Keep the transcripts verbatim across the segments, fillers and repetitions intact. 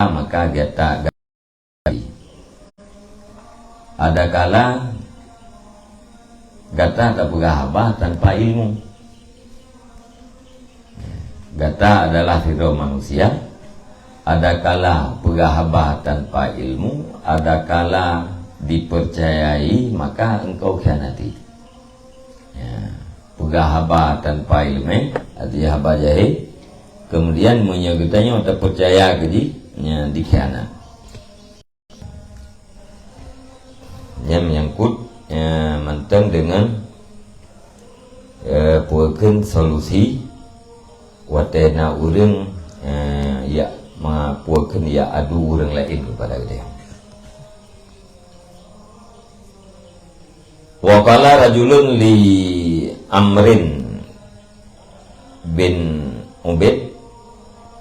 maka gata, adakala gata tapeugah haba tanpa ilmu. Gata adalah sidroe manusia, adakala peugah haba tanpa ilmu, adakala dipercayai, maka engkau khianati. Ya, peugah haba tanpa ileumèe, arti haba jahé. Kemudian, meunyoe geutanyoe tapeucaya keu jih, nyan dikhianat. Nyan menyangkut, eh, mantong deungon, eh, peue kheun solusi watèe na ureueng, eh, jak ma-, peue kheun jak adu ureueng laén keupada geutanyoe. Wa qala rajulun li Amrin bin Ubaid,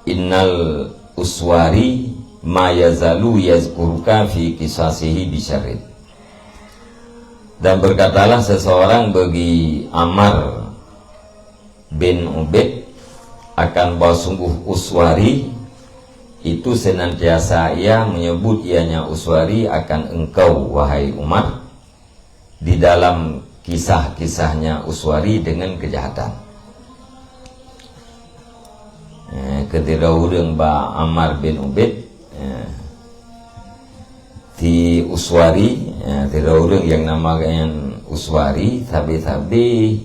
"Innal uswari ma yazalu yazkuruka fi qisasihi bisyarrin." Dan berkatalah seseorang bagi Ammar bin Ubaid akan bahwa sungguh Uswari itu senantiasa ia menyebut ianya Uswari akan engkau, wahai Umar, di dalam kisah-kisahnya Uswari dengan kejahatan. Eh, ketika ureueng ba Ammar bin Ubaid, eh, si Uswari, eh, ketika ureueng nyang nama gobnyan Uswari, sabe-sabe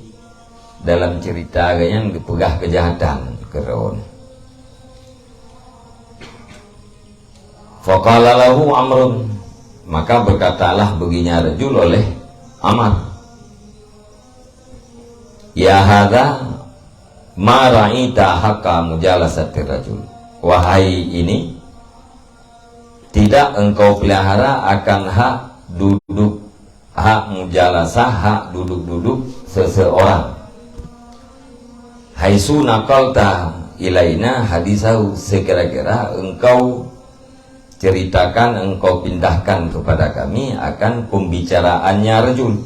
dalam cerita gobnyan geupeugah kejahatan keu droe. Faqala lahu Amrun, maka berkatalah baginya rajul oleh Ammar, "Ya hadza, ma ra'aita haqqa mujalasatir rajul." Wahai ini, tidak engkau pelihara akan hak duduk, hak mujalasah, hak duduk-duduk seseorang. "Haitsu naqalta ilaina hadisahu," sekira-kira engkau ceritakan, engkau pindahkan kepada kami akan pembicaraannya rajul.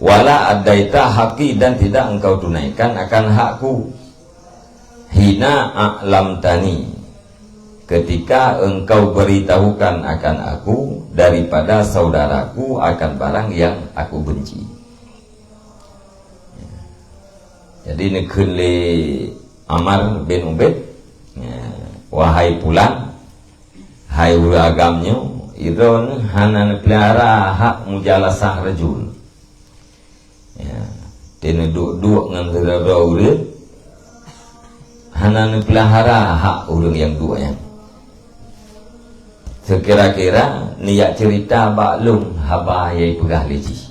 "Wala addaita haqqi," dan tidak engkau tunaikan akan hakku. "Hina a'lamtani," ketika engkau beritahukan akan aku daripada saudaraku akan barang yang aku benci. Jadi, neukheun lé Ammar bin Ubaid, "Wahai pulan, hai ureueng agam nyoe, droeneuh hana neupeulihara hak mujalasah rajul." Ya, neuduek-duek ngon sidroe-droe ureueng, hana neupeulihara hak ureueng nyang duek nyan. Sekira-kira neujak cerita bak lôn haba nyang peugah lé jih.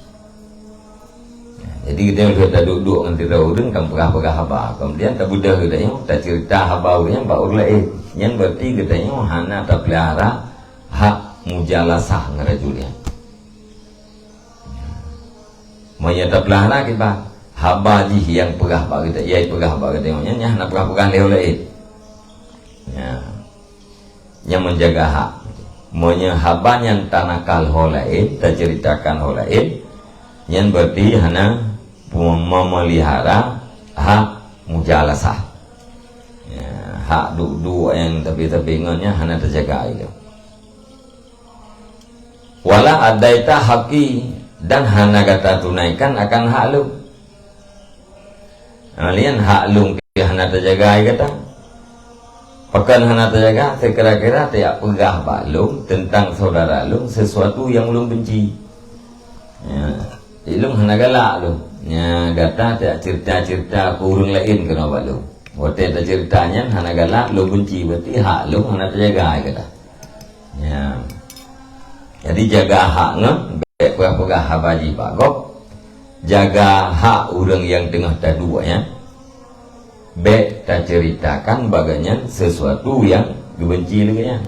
Ya, jadi, geutanyoe lheueh taduek-duek ngon sidroe ureueng, kan peugah-peugah haba. Kemudian tabeudôh geutanyoe, tacerita haba ureueng nyan bak ureueng laén. Nyan berarti geutanyoe hana tapeulihara hak mujalasah ngon rajul nyan. Meunyoe tapeulihara kiban, haba jih nyang peugah bak geuta-, nyang peugah bak geutanyoe nyan, nyan hana peugah-peugah lé ureueng laén. Nyan, nyan menjaga hak. Meunyoe haba nyan tanakal ho laén, taceritakan ho laén, nyan berarti hana pu-, memelihara hak mujalasah. Ya, hak duek-duek nyang tapi-tapi ngon nyan hana tajaga ilée. "Wala addaita haqqi," dan hana gata tunaikan akan hak lôn. Nah, lian hak lôn pih hana tajaga, kata. Pakon hana tajaga? Sekira-kira tajak peugah bak lôn teuntang saudara lôn sesuatu nyang lôn benci. Ya, jadi lôn hana galak lôn. Ya, gata tajak cerita-cerita keu ureueng laén keunoe bak lôn. Watée tacerita nyan hana galak, lôn benci, berarti hak lôn hana tajaga, kata. Ya. Jadi, jaga hak ngon, bék peugah-peugah haba jih bak gob. Jaga hak ureueng nyang teungoh taduek nyan. Bék taceritakan bak gobnyan sesuatu nyang geubenci lé gobnyan.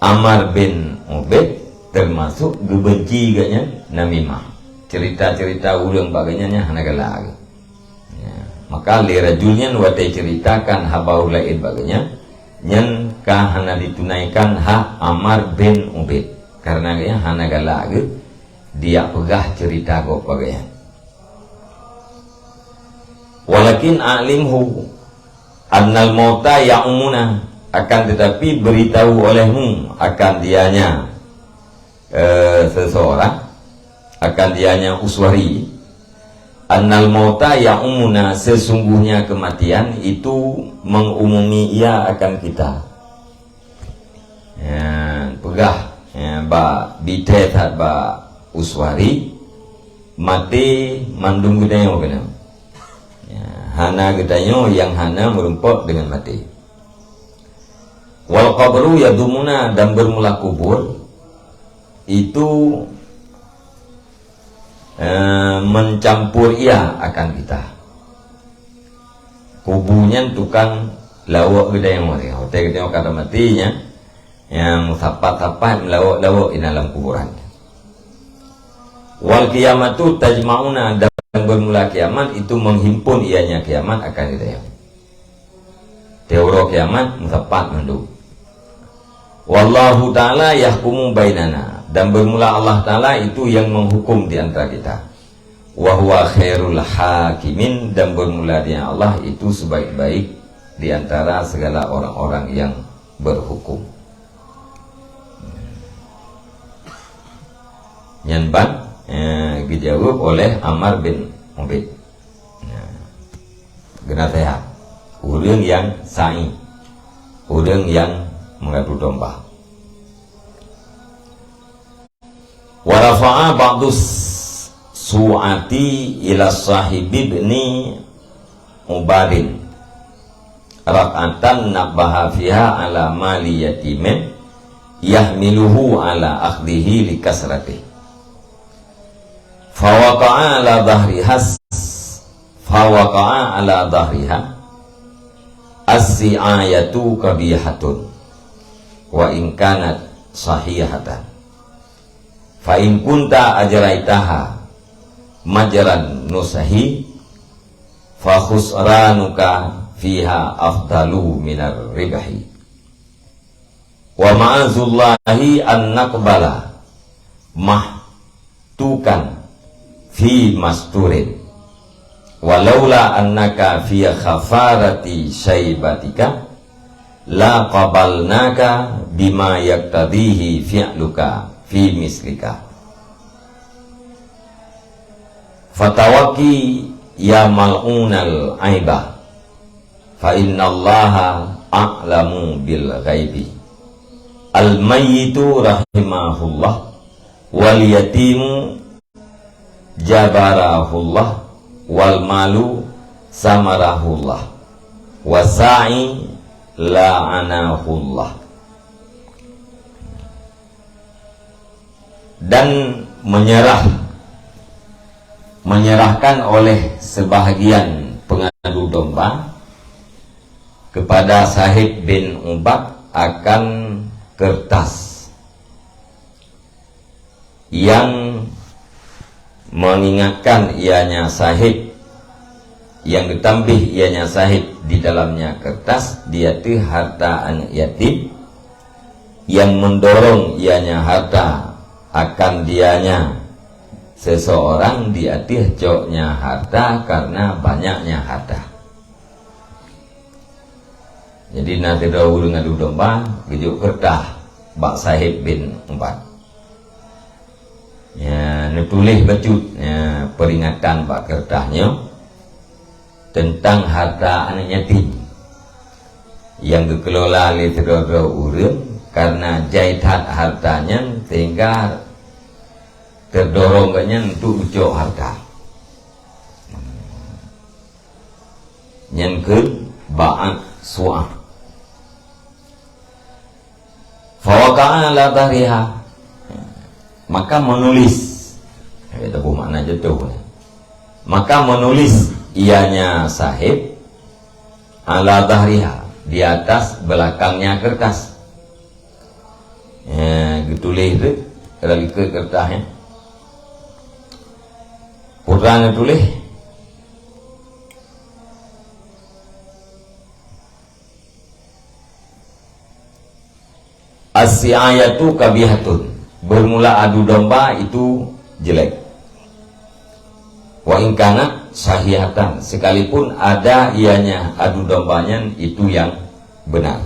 Ammar bin Ubaid teumasok geubenci gobnyan namimah. Cerita-cerita ureueng bak gobnyan nyan hana galak. Ya, maka lé rajul nyan watée ceritakan haba ureueng laén bak gobnyan, nyan ka hana ditunaikan hak Ammar bin Ubaid, kareuna gobnyan hana galak geuh dijak peugah cerita gob bak gobnyan. Walakin a'limhu, "Annal mauta ya'umuna, akan tetapi beritahu olehmu akan dianya, eh, seseorang, akan dianya uswari, annal mauta ya'umuna, sesungguhnya kematian itu mengumumi ia akan kita." Ya, peugah, ya, bak bithée that bak uswari, maté mandum geutanyoe keunoe. Ya, hana geutanyoe nyang hana meurumpok deungon maté. "Wal qabru yadumuna, dan bermula kubur itu, eh, mencampur ia akan kita." Kubu nyan tukang lawok geutanyoe, watée geutanyoe ka maté nyan, nyang sapat-sapat meulawok-lawok di dalam kuburan. "Wal qiyamatu tajma'una, dan bermula kiamat itu menghimpun ianya kiamat akan geutanyoe." Teuro kiamat meusapat mandum. "Wallahu ta'ala yahkumu bainana, dan bermula Allah Ta'ala itu yang menghukum di antara kita. Wa huwa khairul hakimin, dan bermula Dia Allah itu sebaik-baik di antara segala orang-orang yang berhukum." Nyan ban, eh, geujaweueb oleh Ammar bin Ubaid. Nah, geunaseuhat ureuëng nyang sa'i, ureuëng nyang mengadu domba. "Wa rafa'a ba'dus su'ati ila sahibi ibni Ubarin rak'atan nabbaha fiha ala mali yatimin yahmiluhu ala akhdihi likasratih. Fawaqa'a ala dhahriha, fawaqa'a ala dhahriha, as-si'ayatu qabihatun, wa in kanat sahihatan. Fa in kunta ajraitaha majran nusahi, fa khusranuka fiha afdalu minar ribhi. Wa ma'azullahi an naqbala mahtukan fi masturin. Walaula annaka fi khafarati syaibatika la qabalnaka bima yaqtadihi fi'luka fi mislika. Fatawaqi ya mal'unal aiba, fa innallaha a'lamu bil ghaibi. Al mayyitu rahimahullah, wal yatimu jabarahullah, wal malu samarahullah, wasa'i la'anahullah. Dan menyerah, menyerahkan oleh sebahagian pengadu domba kepada Sahib bin Ubad akan kertas yang mengingatkan ianya Sahib, yang geutambéh ianya Sahib di dalamnya kertas di ateueh harta aneuk yatim, yang mendorong ianya harta akan dianya seseorang di ateueh coknya harta karena banyaknya harta. Jadi na sidroe ureuëng adu domba geujok keureudah bak Sahib bin Ubad. Ya, neutuléh bacut, ya, peringatan bak keureudah nyoe teuntang harta aneuk yatim nyang geukelola lé sidroe-droe ureuëng, karena jai that harta nyan sehingga teudorong gobnyan untuk geucok harta. Nyan keuh ba'at su'ah. Fawaqa'a ala dhahriha. Maka menulis. Kita buh makna jatuh ni. Maka menulis ianya Sahib ala dhahriha, di atas belakangnya kertas. Eh, geutuléh tu, dalam likot kertas, eh. Putra neutuléh. As-si'ayatu qabihatun. Bermula adu domba itu jelek. Wa in kanat sahihatan, sekalipun ada ianya adu domba nyan itu yang benar.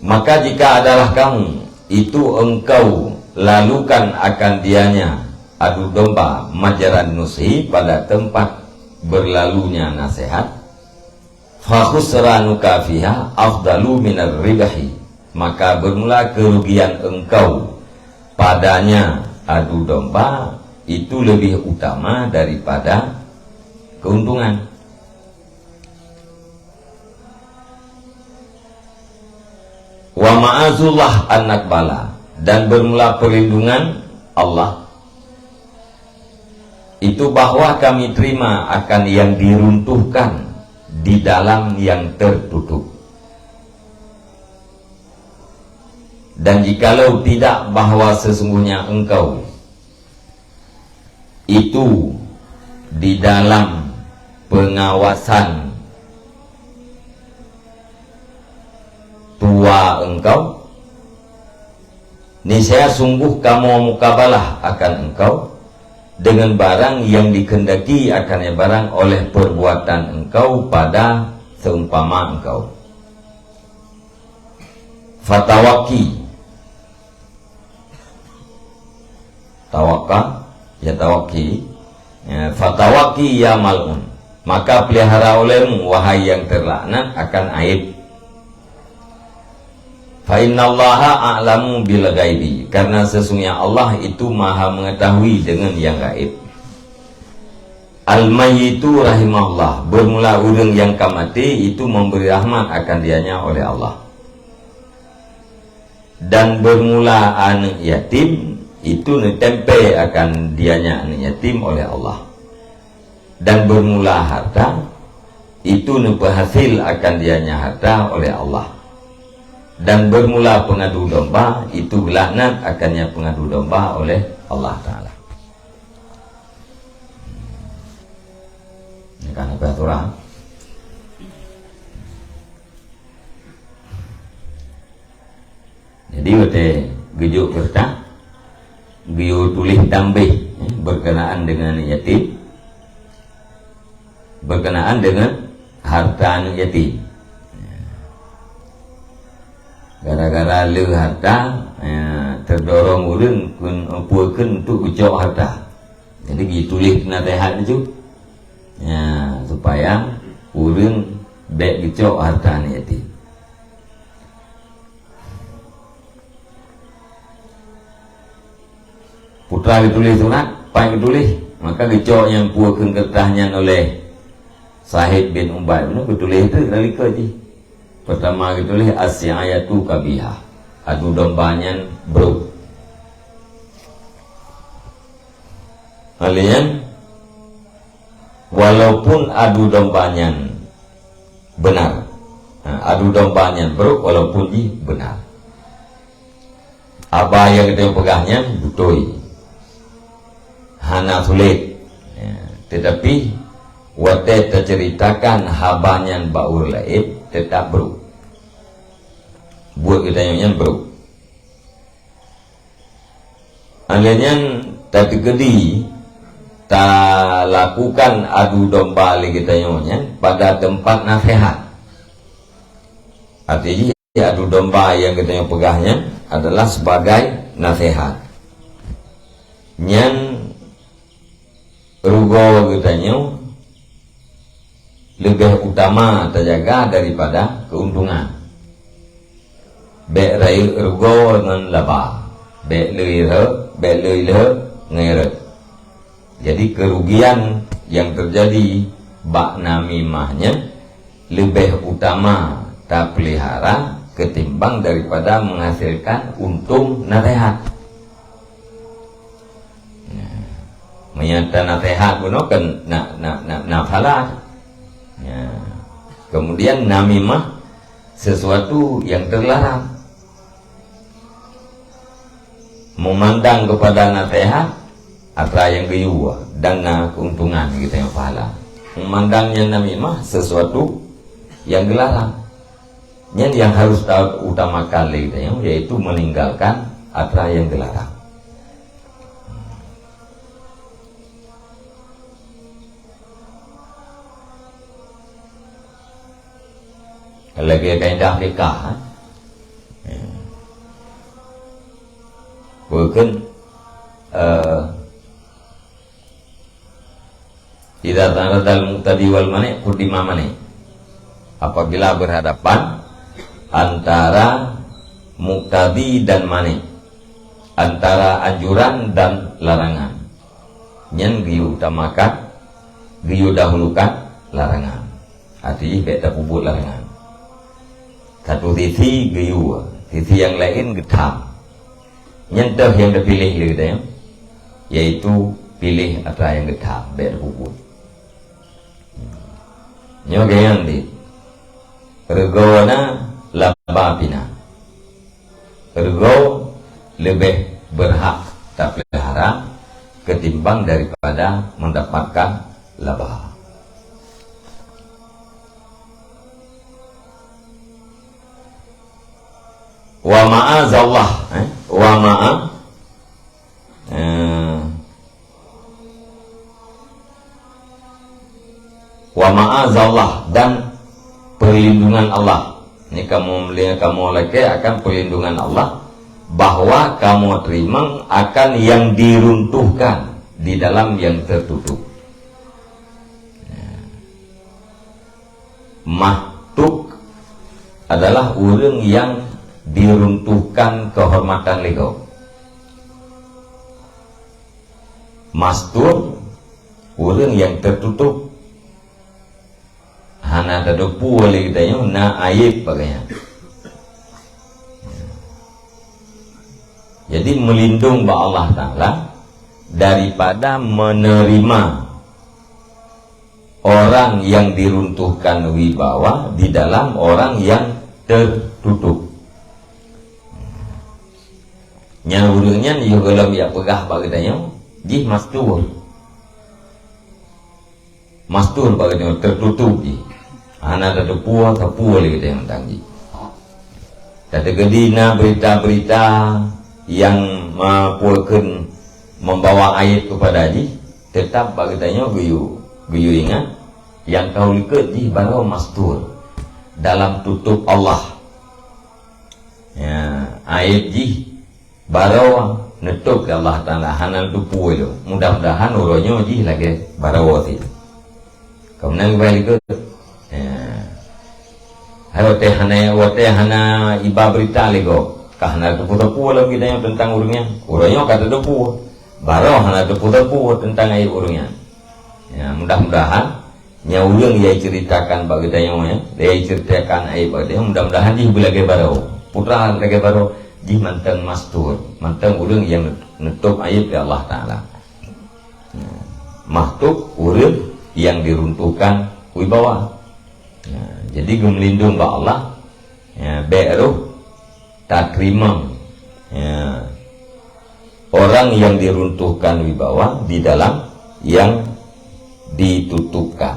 Maka jika adalah kamu, itu engkau lalukan akan dianya adu domba, majran nushi, pada tempat berlalunya nasihat, fa khusranuka fiha afdalu minar ribahi, maka bermula kerugian engkau padanya adu domba itu lebih utama daripada keuntungan. Wa ma'azullah an-nakbala, dan bermula perlindungan Allah itu bahwa kami terima akan yang diruntuhkan di dalam yang tertutup. Dan jikalau tidak, bahwa sesungguhnya engkau itu di dalam pengawasan tua engkau, niscaya sungguh kamoe mukabalah akan engkau dengan barang yang dikehendaki akan barang oleh perbuatan engkau pada seumpama engkau. Fatawaki, tawakka, ya tawaki, ya, fatawaki ya mal'un, maka pelihara olehmu, wahai yang terlaknat, akan aib. Fa innallaha a'lamu bil ghaibi, karena sesungguhnya Allah itu maha mengetahui dengan yang gaib. Al-mayyitu rahimahullah, bermula ureuëng yang ka maté itu memberi rahmat akan dianya oleh Allah. Dan bermula aneuk yatim itu neutempe akan dianya aneuk yatim oleh Allah. Dan bermula harta itu neupeuhasil akan dianya harta oleh Allah. Dan bermula pengadu domba itu geulaknat akannya pengadu domba oleh Allah Taala. Ini kan apa aturan? Jadi watée geujok keureutah, geuyue tuléh tambéh, eh, berkenaan dengan yatim, berkenaan dengan harta aneuk yatim. Gara-gara le harta, eh, terdorong ureuëng keu, peue kheun untuk geucok harta. Jadi geutuléh naseuhat nyoe, ya, supaya ureuëng bék geucok harta aneuk yatim. Putra geutuléh surat, pai geutuléh, maka geucok nyang peue kheun keureutah nyan oleh Sa'id bin Ubaid. Meunan geutuléh teuk dari likot jih. Pertama geutuléh, "As-si'ayatu kabihah." Adu domba nyan brok. Hal nyan, walaupun adu domba nyan benar. Ha, adu domba nyan brok walaupun jih benar. Haba nyang geutanyoe peugah nyan beutôi. Hana sulet. Ya, tetapi watée teuceuritakan haba nyan bak ureuëng laén, teutap brok. Buet geutanyoe nyan brok. Lheueh nyan tateukeudi talakukan adu domba lé geutanyoe nyan pada teumpat naseuhat. Arti jih, adu domba nyang geutanyoe peugah nyan adalah sebagai naseuhat. Nyan rugoe geutanyoe leubeh utama tajaga daripada keuntungan. Bék rayeuk rugoe ngon laba, bék le rhot, bék le lheueh ngon rhot. Jadi, kerugian nyang teujadi bak namimah nyan leubeh utama tapeulihara ketimbang daripada menghasilkan untông naseuhat. Nah, meunyo tanaseuhat bunoe kan na, na, na, na salah. Nah, kemudian namimah sesuatu yang terlarang. Memandang kepada naseuhat atra nyang geuyue dan na keuntungan geutanyoe pahala. Memandang nyang namimah sesuatu yang geularang. Nyan nyang harus tautamakan lé geutanyoe, yaitu meninggalkan atra nyang geularang. Lagèe kaidah fikah, eh. Ya. Bukon, eh, idza ta'aradal muqtadi wal mani' quddima mani'. Apabila berhadapan antara muqtadi dan mani', antara anjuran dan larangan, nyan geuyue utamakan, geuyue dahulukan larangan. Arti jih bèk tapeubuet larangan. Satu sisi geuyue, sisi nyang laén geutham. Nyan teuh nyang teupiléh lé geutanyoe, yaitu piléh atra nyang geutham, bèk tapeubuet. Nyoe geuh nyan deh. Reugoe na, laba pih na. Reugoe leubeh berhak tapeulihara ketimbang daripada mendapatkan laba. Wa ma'azallah, eh? Wa ma'a-, eh, wa ma'azallah, dan perlindungan Allah. Ini kamoe, kamoe lakèe akan perlindungan Allah, bahwa kamoe teurimong akan nyang diruntuhkan di dalam nyang teututup. Mahtuk adalah ureueng nyang diruntuhkan keuhormatan lé gob. Mastur, ureueng nyang teututup. Hana tateupeue lé geutanyoe na aéb bak gobnyan. Jadi, meulindong bak Allah Taala daripada menerima orang yang diruntuhkan wibawa di dalam orang yang tertutup. Nyan ureueng nyan yoh gohlom jak peugah bak geutanyoe, jih mastur. Mastur bak geutanyoe, tertutup jih. Hana tateupeue sapeue lé geutanyoe teuntang jih. Tateukeudi na berita-berita nyang, ma, peue kheun membawa aéb kepada jih, teutap bak geutanyoe geuyue, geuyue ingat, nyang ka u likot jih baroe mastur dalam tutup Allah. Ya, aéb jih baroe neutôb lé Allah Taala, hana tateupeue lom. Mudah-mudahan uroe nyoe jih lagèe baroe sit. Ka meunan geubai likot. Ya. Hai watèe hana, watèe hana iba berita lé gob, ka hana tateupeue-teupeue lom geutanyoe teuntang ureueng nyan. Uroe nyoe ka tateupeue. Baroe hana tateupeue-teupeue teuntang aéb ureueng nyan. Ya, mudah-mudahan nyan ureueng nyang iceuritakan bak geutanyoe, ya, nyang iceuritakan aéb bak geutanyoe, mudah-mudahan jih beulagèe baroe. Peue teuma lagèe baroe, jih mantong mastur, mantong ureueng nyang neutôb aéb lé Allah Taala. Ya. Mahtuk ureueng nyang diruntuhkan wibawa. Ya, jadi geumeulindong bak Allah, ya, bèk roh tateurimong, ya, orang yang diruntuhkan wibawa di dalam yang ditutupkan.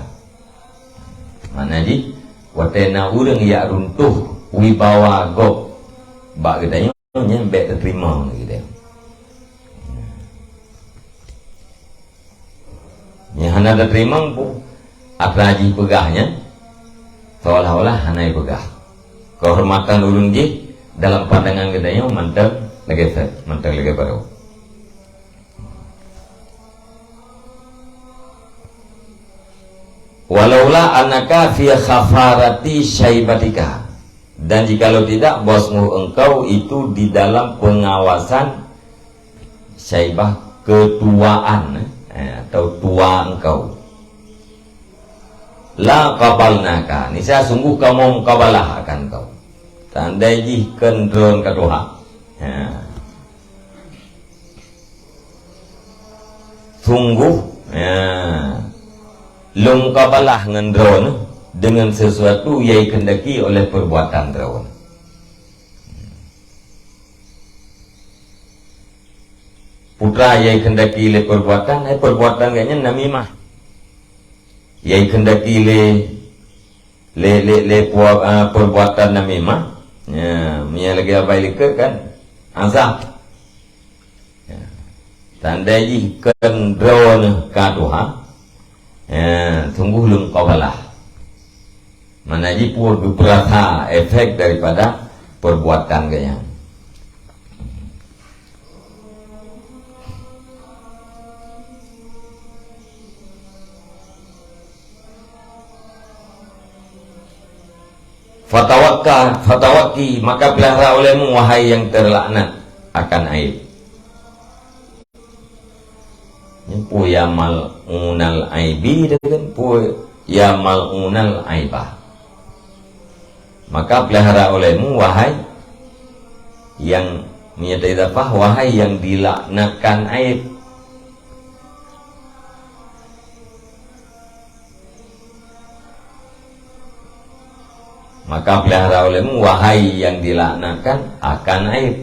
Makna jih, watèe na ureueng jak runtuh wibawa gob bak geutanyoe, nyan bèk tateurimong lé geutanyoe. Nyang hana tateurimong peue? Atra jih peugah nyan seolah-olah hana jipeugah. Keuhormatan ureueng jih dalam pandangan geutanyoe mantong lagèe sat, mantong lagèe baroe. Walaula annaka fi khafarati syaibatika, dan jikalau tidak, bahwasungguh engkau itu di dalam pengawasan syaibah, ketuaan, eh, atau tua engkau. La qabalnaka, niscaya sungguh kamoe mukabalah akan kau. Tandai jih kheun droeneuh ka tuha. Ha. Sungguh, ya, lôn mukabalah ngon droeneuh dengan sesuatu nyang jikeundaki oleh perbuatan droeneuh. Peue nyang jikeundaki lé perbuatan, eh, perbuatan geuh nyan namimah. Nyang jikeundaki lé, lé, lé, lé pua-, ah, perbuatan namimah. Ya, meunyo lagèe abai likot kan, azab. Ya. Tandai jih kheun droeneuh ka tuha. Ya, sungguh lôn mukabalah. Mana jih peue geupeurasa efek daripada perbuatan geuh nyan. Fatawakka, fatawakki, maka pelihara olehmu, wahai yang terlaknat akan aib. Nyan peue ya mal'unal aibi, dia kan peue ya mal'unal aibah. Maka pelihara olehmu, wahai yang, meunyoe idafah, wahai yang dilaknatkan aib. Maka pelihara olehmu, wahai yang dilaknatkan akan aib.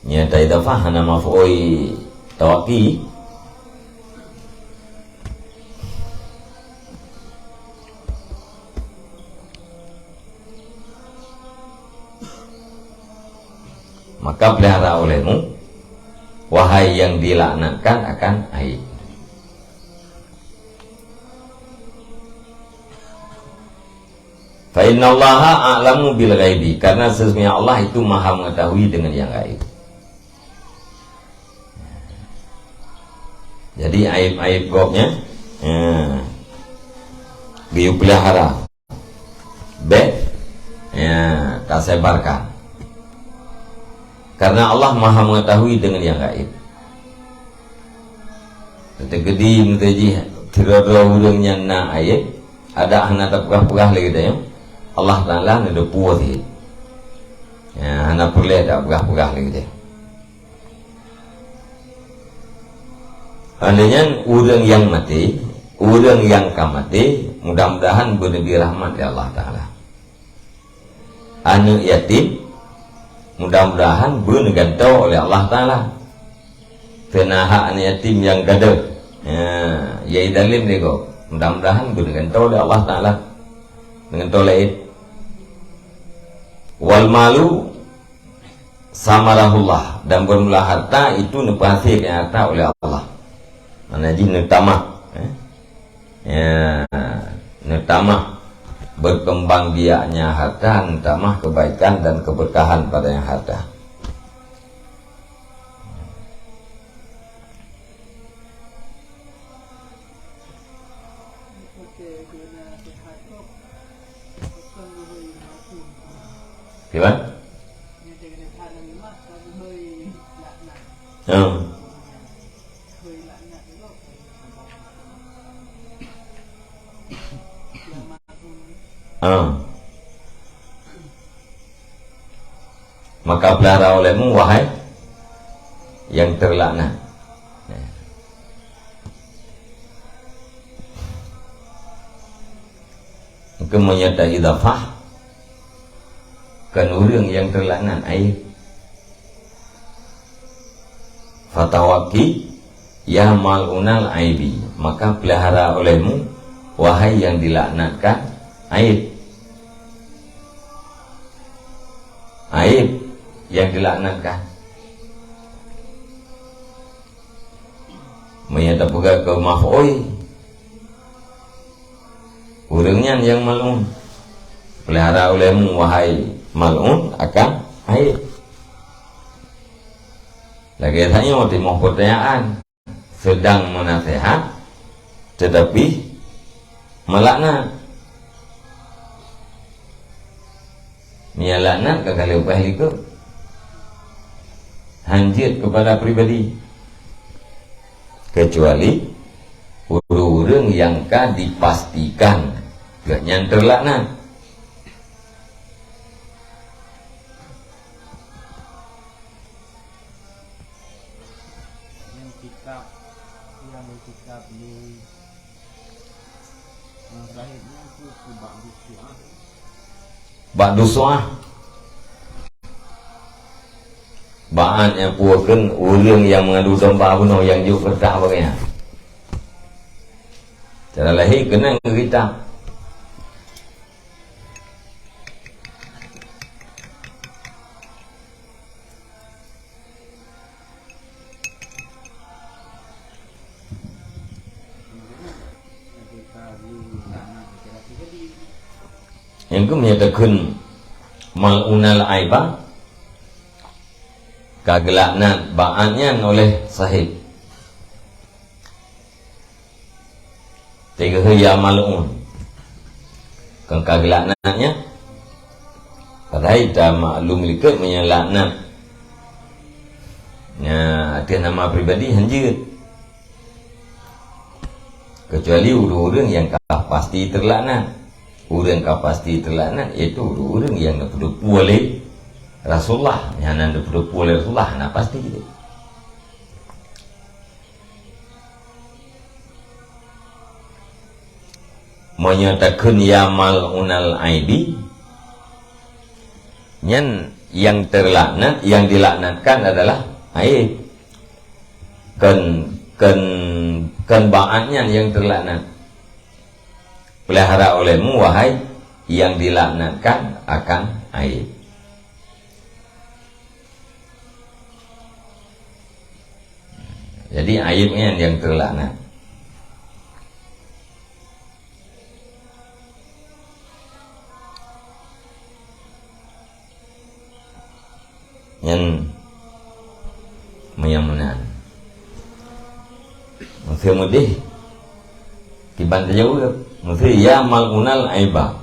Nyan ta idafah hana maf'ul tawakki. Maka pelihara olehmu, wahai yang dilaknatkan akan aib. Fa innallaha a'lamu bil ghaibi, karena sesungguhnya Allah itu maha mengetahui dengan yang gaib. Jadi aib-aib gobnyan, ya, geuyue pelihara. Bék, ya, tasebarkan. Karena Allah maha mengetahui dengan yang gaib. Teukeudi meuteujih sidroe-droe ureuëng nyan na aib, adak hana tapeugah-peugah lé geutanyoe, Allah Taala neudeupu cit. Ya, hana peureulée tapeugah-peugah lé geutanyoe. Hana nyan ureuëng nyang maté, ureuëng nyang ka maté, mudah-mudahan beuneubri rahmat lé Allah Taala. Aneuëk yatim, mudah-mudahan beuneugantoe oleh Allah Taala. Teunahak aneuëk yatim nyang gadôh, ya, ya idalem lé gob, mudah-mudahan beuneugantoe oleh Allah Taala. Neugantoe laén. Wal malu samarahullah, dan bermula harta itu neupeuhasé nyang harta oleh Allah. Mana jih neutamah, eh? Ya, neutamah berkembang biaknya harta, neutamah kebaikan dan keberkahan padanya harta. Kiban? Hmm. Ah. Maka pelihara olehmu, wahai yang terlaknat. Mungkin meunyoe ta idafah, kan ureuëng nyang terlaknat aib. Fatawaki, ya mal'unal aibi, maka pelihara olehmu, wahai yang dilaknatkan, aib. Aib yang dilaknatkan. Meunyoe tapeugah keu maf'ul, ureuëng nyan nyang mal'un. Pelihara olehmu, wahai mal'un, akan aib. Lagée tanyoe timoh peutanyaan, sedang meunaseuhat, teutapi meulaknat. Meunyoe laknat ka ka leupah likot. Hanjeuet keupada pribadi. Keucuali ureuëng-ureuëng nyang ka dipastikan geuhnyan teulaknat. Nyang kitab, nyang kitab ni, nyang sahih nyan tu, tu bak dusuah. Bak dusuah. Bak nyan peue kheun ureuëng nyang meungadu domba bunoe nyang jok peurintah bagai nyan. Cara lahé keunong geuh kitab. Meunyoe takheun mal'unal aiba, ka geulaknat ba'at nyan oleh sahib. Teugeuheu ya mal'un. Kon ka geulaknat nyan. Padahai ta maklum likot meunyoe laknat nyan ateueh nama pribadi hanjeuet. Kecuali ureuëng-ureuëng nyang ka pasti teulaknat. Ureuëng ka pasti teulaknat, yaitu ureuëng-ureuëng nyang neupeuteupeu lé Rasulullah. Nyang hana neupeuteupeu lé Rasulullah, hana pasti. Meunyoe takheun ya mal'unal aibi, nyan nyang teulaknat, nyang dilaknatkan adalah aib. Kon, kon, kon ba'at nyan nyang teulaknat. Peulihara olehmu, wahai nyang dilaknatkan, akan aib. Jadi, aib nyan nyang teulaknat. Nyan meunyan meunan. Meusé meudeh, kiban tajaweueb. Meusé ya mal'unal aiba.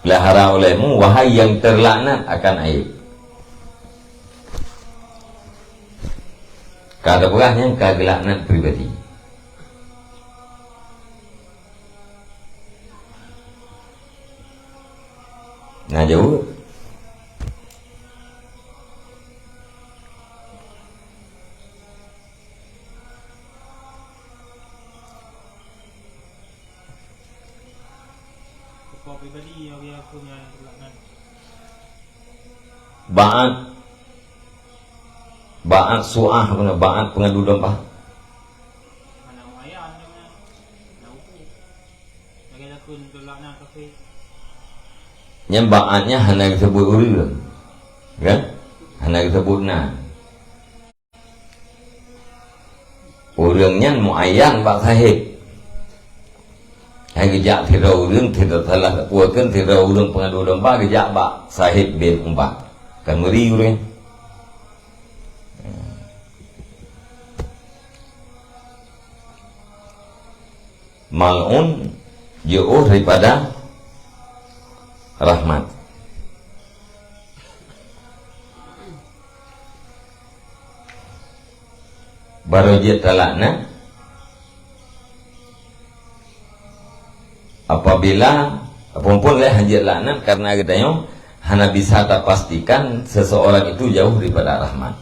Peulihara olehmu, wahai nyang teulaknat akan aib. Ka tapeugah nyan ka geulaknat pribadi. Na jaweueb. Ba'at, ba'at su'ah, ba'at peungadu domba. Nyan ba'at nyan hana geusebut ureuëng, kan? Hana geusebut nan. Ureuëng nyan muayyan bak sahib. Hai geujak sidroe ureuëng, sidroe salah sapeue, sidroe ureuëng peungadu domba geujak bak sahib bin Ubadah. Kan meuri ureuëng. Mal'un, jiôh daripada rahmat. Barô jeuet talaknat apabila, apapun lé han jeuet laknat, karena geutanyoe hana bisa tapastikan seseorang itu jauh daripada rahmat.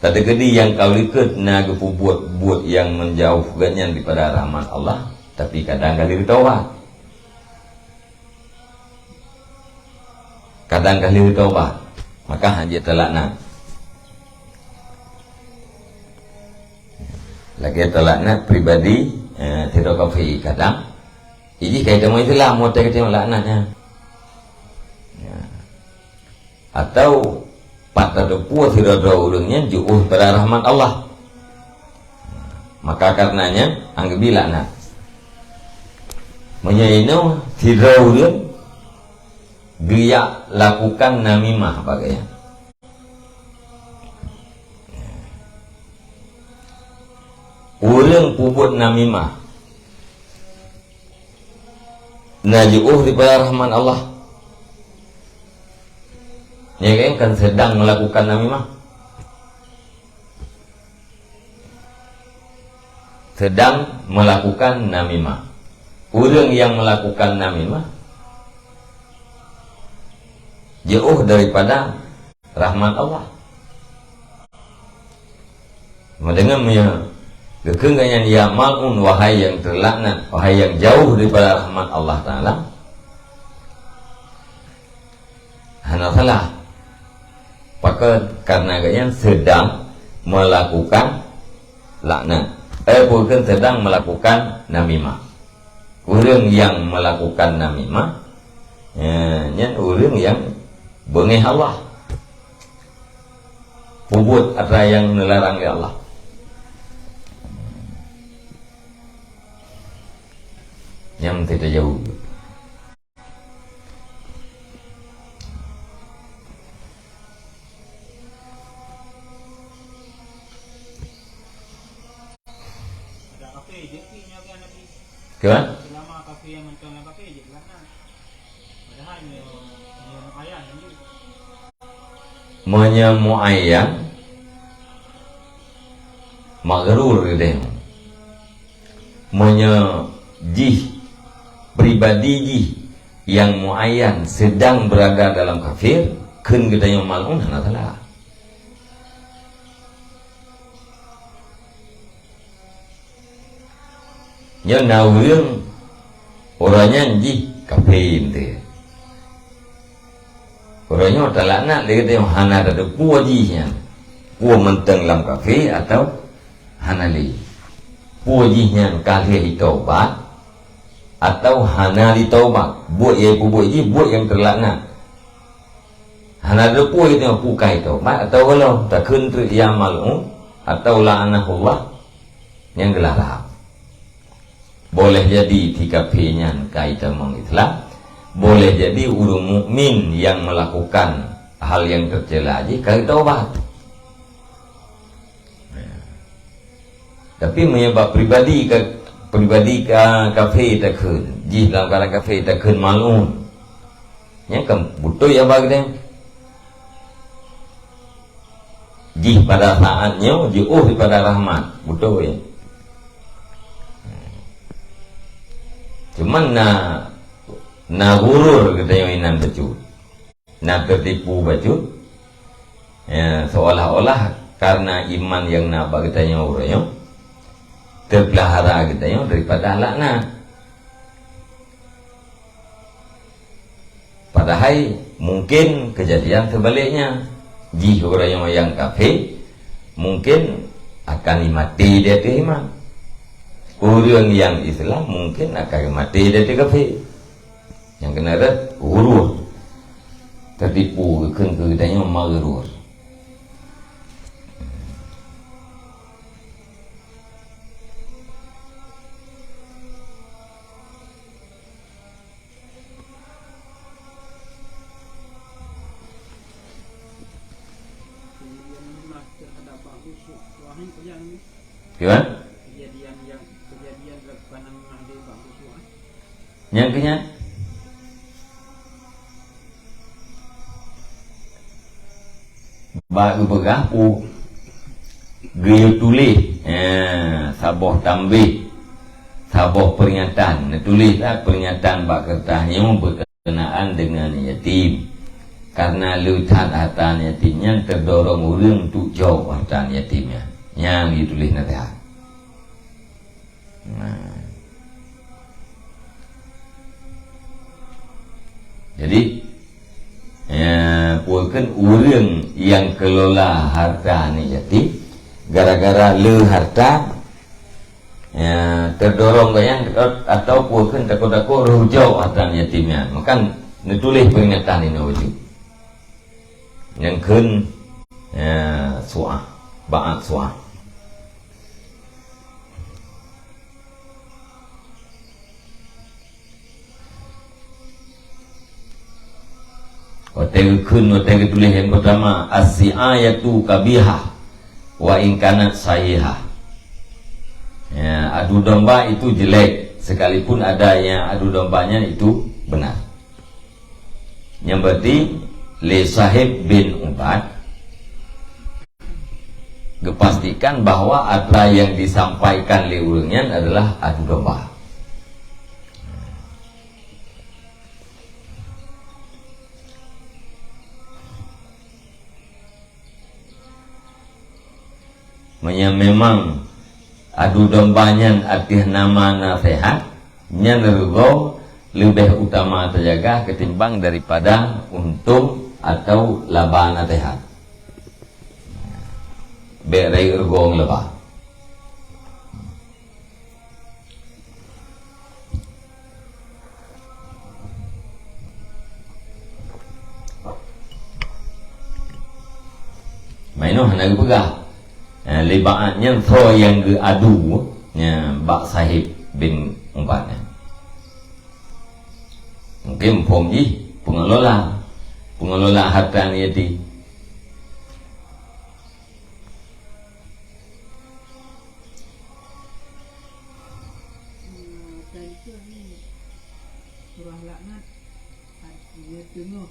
Tateukeudi nyang ka likot na geupeubuet buet nyang menjauh gobnyan daripada rahmat Allah, tapi kadang ka lheueh taubat. Kadang ka lheueh taubat, maka han jeuet talaknat. Lagée talaknat pribadi, eh, sidroe kafé kadang, iji kai tamong Islam, watée ka tamong laknat nyan. Ya. Atau pat tateupeue sidroe-droe ureuëng nyan jiôh daripada rahmat Allah. Maka kareuna nyan, han geubi laknat. Meunyoe inoe sidroe ureuëng geujak lakukan namimah bagaih nyan. Ureuëng peubuet namimah na jiôh daripada rahmat Allah. Nyan kan sedang melakukan namimah. Sedang melakukan namimah. Ureuëng nyang melakukan namimah jiôh daripada rahmat Allah. Meudeungon meunyoe geukheun gobnyan, "Ya mal'un, wahai nyang teulaknat, wahai nyang jauh daripada rahmat Allah Taala." Hana salah. Pakon? Kareuna gobnyan sedang melakukan laknat. Eh, bukan, sedang melakukan namimah. Ureuëng nyang melakukan namimah, eh, nyan ureuëng nyang beungéh Allah. Peubuet atra nyang neularang lé Allah. Nyan meusti tajaweueb. Kan? Meunyoe muayyan, maghrur geutanyoe. Meunyoe jih, pribadi jih nyang muayyan sedang berada dalam kafir, kheun geutanyoe mal'un, hana salah. Nyoe na ureuëng, uroe nyan jih kafé teuh. Uroe nyoe talaknat lé geutanyoe, hana tateupeue jih nyan peue mantong lam kafé atawa hana lé. Peue jih nyan ka lheueh jitaubat atawa hana jitaubat. Buet nyang peubuet jih buet nyang talaknat. Hana tateupeue geutanyoe peue ka jitaubat atawa gohlom, takheun treuk ya mal'un atawa la'anahullah. Nyang geularang. Boleh jadi si kafé nyan ka jitamong Islam, boleh jadi ureuëng mukmin nyang melakukan hal nyang teucela jih ka geutaubat. Tapi meunyoe bak pribadi ka, pribadi ka kafé takheun, jih dalam keuadaan kafé takheun mal'un, nyan kan beutôi ya bak geutanyoe. Jih pada saat nyoe jiôh daripada rahmat, beutôi. Cuman na, na ghurur geutanyoe inan bacut, na teutipu bacut. Ya, seolah-olah karena iman nyang na bak geutanyoe uroe nyoe, teupeulahara geutanyoe daripada laknat. Padahai mungkin keujadian seubaliknya, jih ureuëng nyang kafé mungkin akan jimaté di ateueh iman. Ureuëng nyang Islam mungkin akan jimaté di ateueh kafé. Nyang keunan rot ghurur, teutipu, geukheun keu geutanyoe maghrur. Gimana? Nyang keu nyan? Bak geupeugah peue geuyue tuléh, eh, saboh tambéh, saboh peuringatan. Neutuléh that peuringatan bak keureutah nyoe beukeunaan deungon yatim. Kareuna le that hareuta yatim nyan teudorong ureuëng untuk jok hareuta yatim nyan. Nyan geuyue tuléh naseuhat. Nah. Jadi, ya, peue kheun ureuëng nyang keulola hareuta aneuk yatim, gara-gara le hareuta, ya, teudorong gobnyan atawa peue kheun takot-takot roh jok hareuta aneuk yatim nyan. Maka neutuléh peuringatan inoe bacut. Nyang kheun, ya, su'ah, ba'at su'ah. Watée geukheun, watée geutuléh nyang peurtama, "As-si'ayatu qabihah, wa in kanat sahihah." Ya, adu domba itu jelek, sekalipun ada yang adu domba nyan itu benar. Nyang berarti lé Sahib bin Ubad geupastikan bahwa atra nyang disampaikan lé ureuëng nyan adalah adu domba. Meunyoe memang adu domba nyan ateueh nama naseuhat, nyan reugoe leubeh utama teujaga ketimbang daripada untông atawa laba naseuhat. Bék rayeuk reugoe ngon laba. Mainoh hana geupeugah. Eh, lé ba'at nyan soe nyang geuadu, ya, bak Sahib bin Ubad nyan. Mungkin phom jih pengelola, pengelola harta yatim. Laknat, artinya teungoh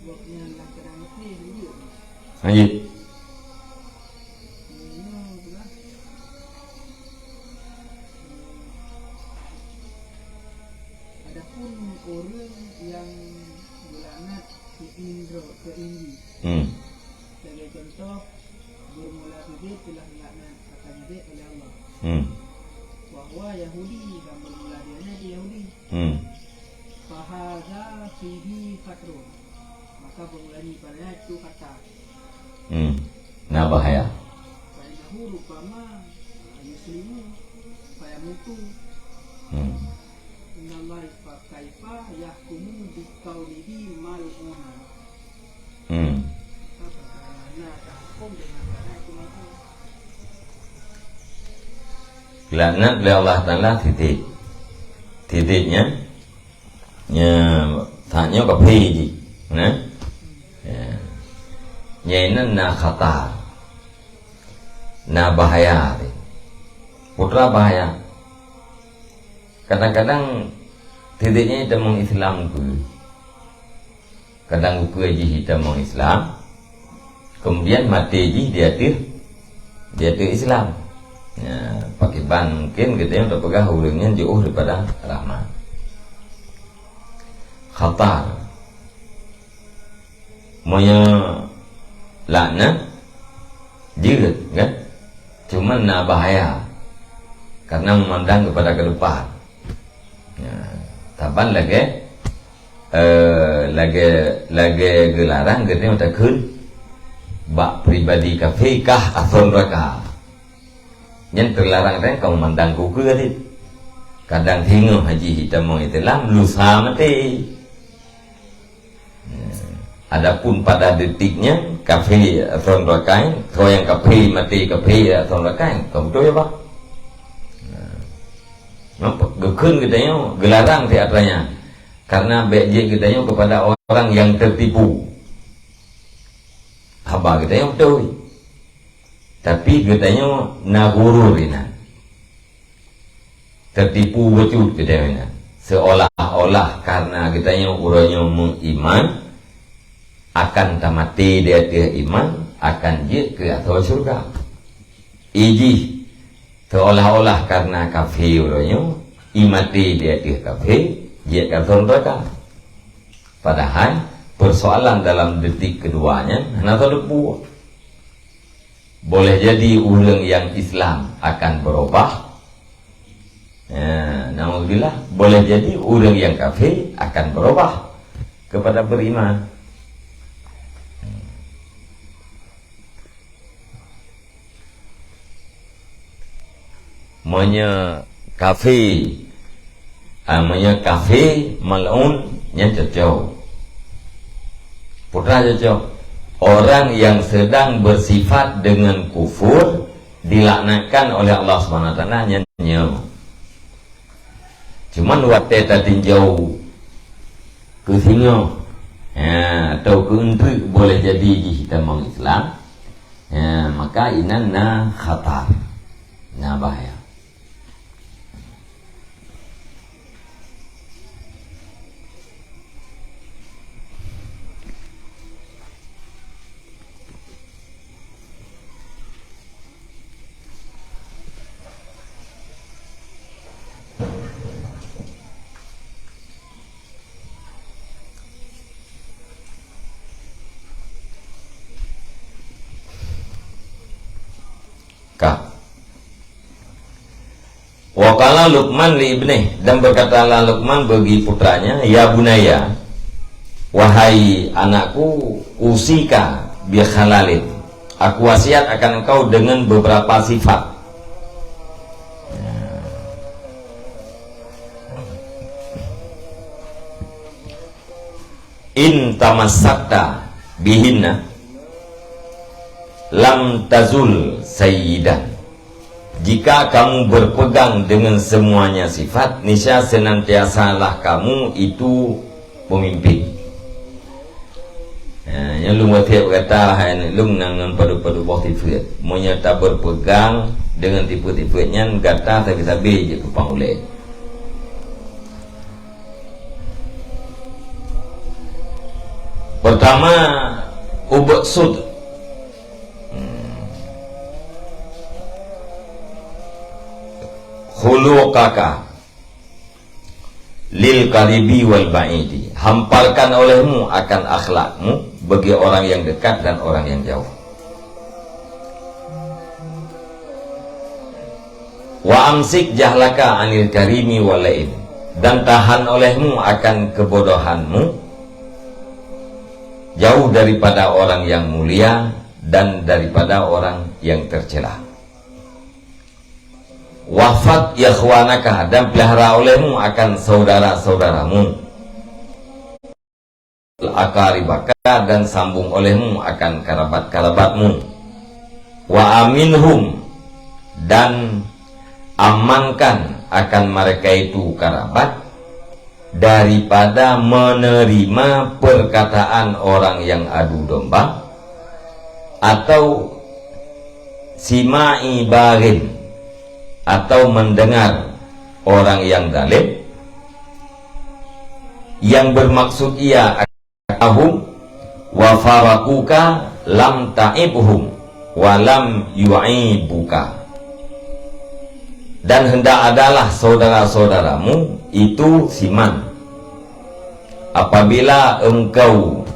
gobnyan lam keuadaan kafé, lanjut. Lanjut. Nyoe pula. Adapun ureuëng nyang geulaknat keu indro, keu indri. Hmm. Sebagai contoh, bermula bibit telah dilaknat, katanya dek oleh Allah. Hmm. Bahwa Yahudi dan bermula dia itu Yahudi. Hmm. Fahadza fihi khatrun. Maka bermula nyoe pada itu khatar. Hmm. Nah, bahaya. Fa innahu rubbama yuslimu fayamutu. Hmm. Innallaha fa kaifa yahkumu biqaulihi mal'una. Hmm. Laknat lé Allah Taala titik. Titiknya, nya, tanyoe kafé jih. Nah? Ya. Nyan na khatar. Na bahaya teuh. Putra bahaya. Kadang-kadang titiknya tamong Islam pun. Kadang ukeue jih tamong Islam, kemudian maté jih di ateueh, di ateueh Islam. Ya, pakiban mungkin geutanyoe tapeugah ureuëng nyan jiôh daripada rahmat. Khatar. Meunyoe laknat, jeuet, kan? Cuma na bahaya. Karena memandang kepada ke depan. Ya, saban lagée, eh, lagée, lagée geularang geutanyoe takheun bak pribadi kafé kah asoe neuraka. Nyan teularang teuh kamoe mandang keu ukeue teuh. Kadang singoh haji hitam mong Islam, lusa maté. Adapun pada detik nyan, kafé asoe neuraka, soe nyang kafé maté kafé asoe neuraka, kon beutôi bah. Nampak? Geukheun geutanyoe, geularang teuh atra nyan. Karena bék jeuet geutanyoe kepada orang yang tertipu. Haba geutanyoe beutôi. Tapi geutanyoe na ghurur inan. Tertipu bacut geutanyoe inan. Seolah-olah karena geutanyoe uroe nyoe meuiman, akan tamaté di ateueh iman, akan jeuet keu asoe syeuruga. Ijih seolah-olah karena kafé uroe nyoe, imaté di ateueh kafé, jeuet keu asoe neuraka. Padahai, persoalan dalam detik keudua nyan hana teuleupue. Boleh jadi ureuëng nyang Islam akan berubah. Ya, naudzubillah, boleh jadi ureuëng nyang kafé akan berubah kepada beriman. Meunyoe kafé, ah, meunyoe kafé mal'un, nyan cocok. Putra cocok. Orang yang sedang bersifat dengan kufur dilaknatkan oleh Allah Subhanahu Wa Taala, nyan nyoe. Cuman watée tatinjau keu singoh, ya, atau keu eunteuk boleh jadi jih tamong Islam, ya, maka inan na khatar, na bahaya. Ka. Wa qala Luqman li ibnih, dan berkatalah Luqman bagi putranya, "Ya bunayya, wahai anakku, usika bi khalalin, aku wasiat akan engkau dengan beberapa sifat." "In tamassakta bihinna lam tazul sayyidan." Jika kamu berpegang dengan semuanya sifat, niscaya senantiasalah kamu itu pemimpin. Ha, nyan lôn wasiat gata hai aneuk lôn ngon padub-padub boh sifat. Meunyoe taberpegang dengan sifat-sifat nyan, gata sabe-sabe jeuet keu panghulée. Pertama, ubsut, hmm, khuluqaka lil qaribi wal ba'idi. Hamparkan olehmu akan akhlakmu bagi orang yang dekat dan orang yang jauh. Wa amsik jahlaka anil karimi wal la'in. Dan tahan olehmu akan kebodohanmu jauh daripada orang yang mulia dan daripada orang yang tercela. Wahfad ikhwanaka, dan pelihara olehmu akan saudara-saudaramu. Aqaribaka, dan sambung olehmu akan karabat-karabatmu. Wa aminhum, dan amankan akan mereka itu karabat daripada menerima perkataan orang yang adu domba, atau sima'i baghin, atau mendengar orang yang zalim, yang bermaksud ia ahum wa faraquka lam ta'ibhum wa lam yu'ibuka. Dan hendak adalah saudara-saudaramu itu si Man. Apabila engkau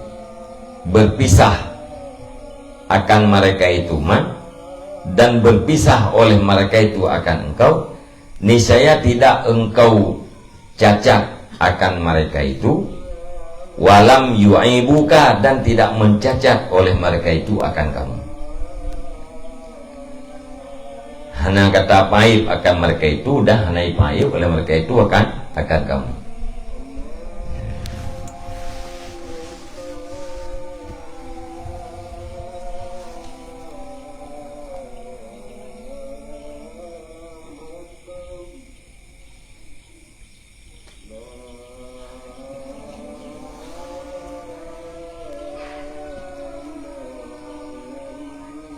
berpisah akan mereka itu Man, dan berpisah oleh mereka itu akan engkau, niscaya tidak engkau cacat akan mereka itu, walam yu'ibuka, dan tidak mencacat oleh mereka itu akan kamu. Hana gata paib akan mereka itu, dan hana ipaib oleh mereka itu akan, akan kamu.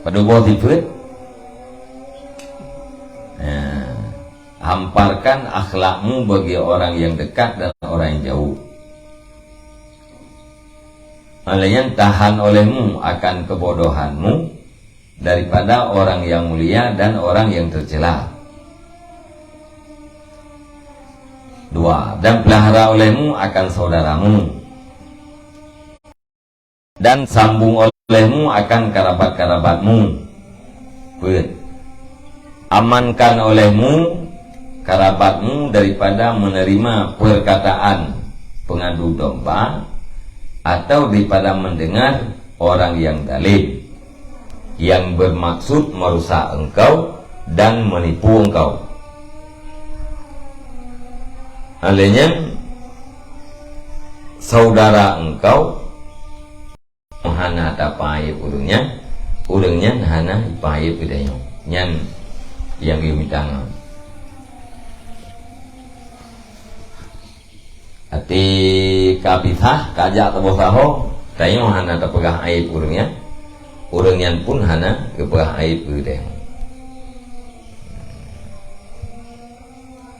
Padub boh sifeuet? Nah, hamparkan akhlakmu bagi orang yang dekat dan orang yang jauh. Oleh nyan, tahan olehmu akan kebodohanmu daripada orang yang mulia dan orang yang tercela. Dua, dan pelihara olehmu akan saudaramu, dan sambung olehmu akan karabat-karabatmu. Peuet, amankan olehmu karabatmu daripada menerima perkataan pengadu domba atau daripada mendengar orang yang zalim yang bermaksud merusak engkau dan menipu engkau. Oleh nyan, saudara engkau hana tapaib ureuëng nyan, ureuëng nyan hana ipaib geutanyoe. Nyan nyang geuyue mita ngon. Até ka pisah, ka jak saboh saho, tanyoe hana tapeugah aib ureuëng nyan, ureuëng nyan pun hana geupeugah aib keu tanyoe.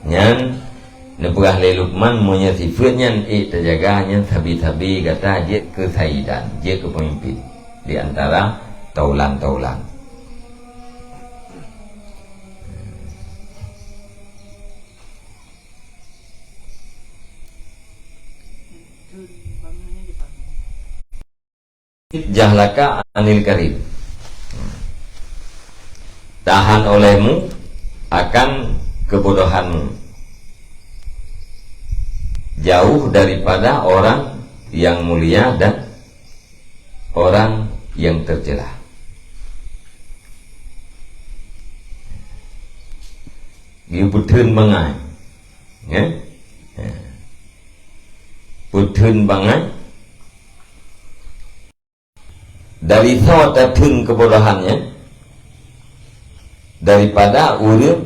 Nyan neupeugah lé Luqman, meunyoe sifeuet nyan ék teujaga, nyan sabe-sabe gata jeuet keu saidan, jeuet keu peumimpén di antara taulan-taulan. Jahlaka anil karim. Tahan olehmu akan kebodohanmu. Jauh daripada orang yang mulia dan orang yang tercela. Geupeutheun bangai. Ya? Ya. Peutheun bangai. Dari soe tatheun kebodohan nyan? Daripada ureuëng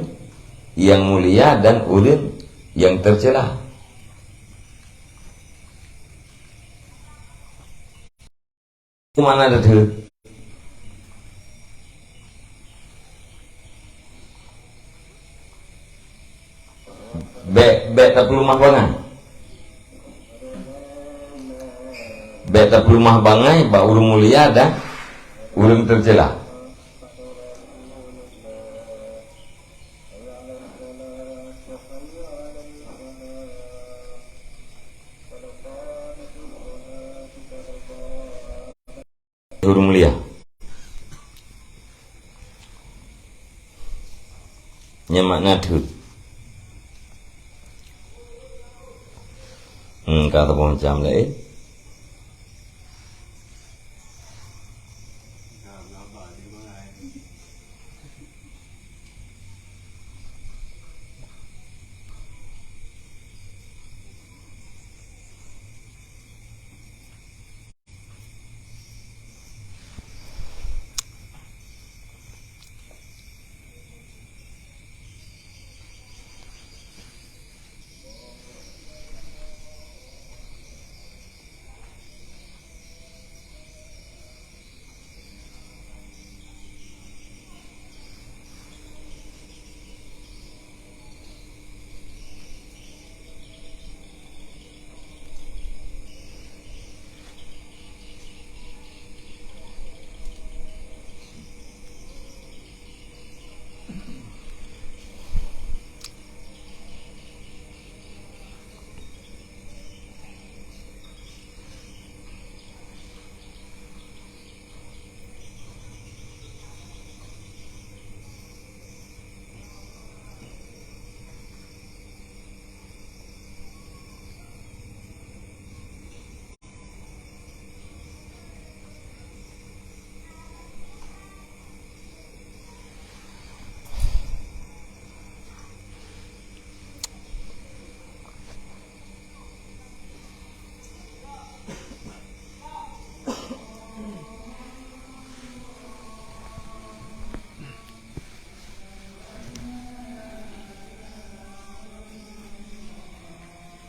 yang mulia dan ureuëng yang tercela. Keu mana tatheun? Bék, bék tapeuleumah bangai. Tapeuleumah bangai bak ureuëng mulia dan ureuëng teucela. Ureuëng mulia. Nyan makna theuet. Hmm, ka saboh macam laén.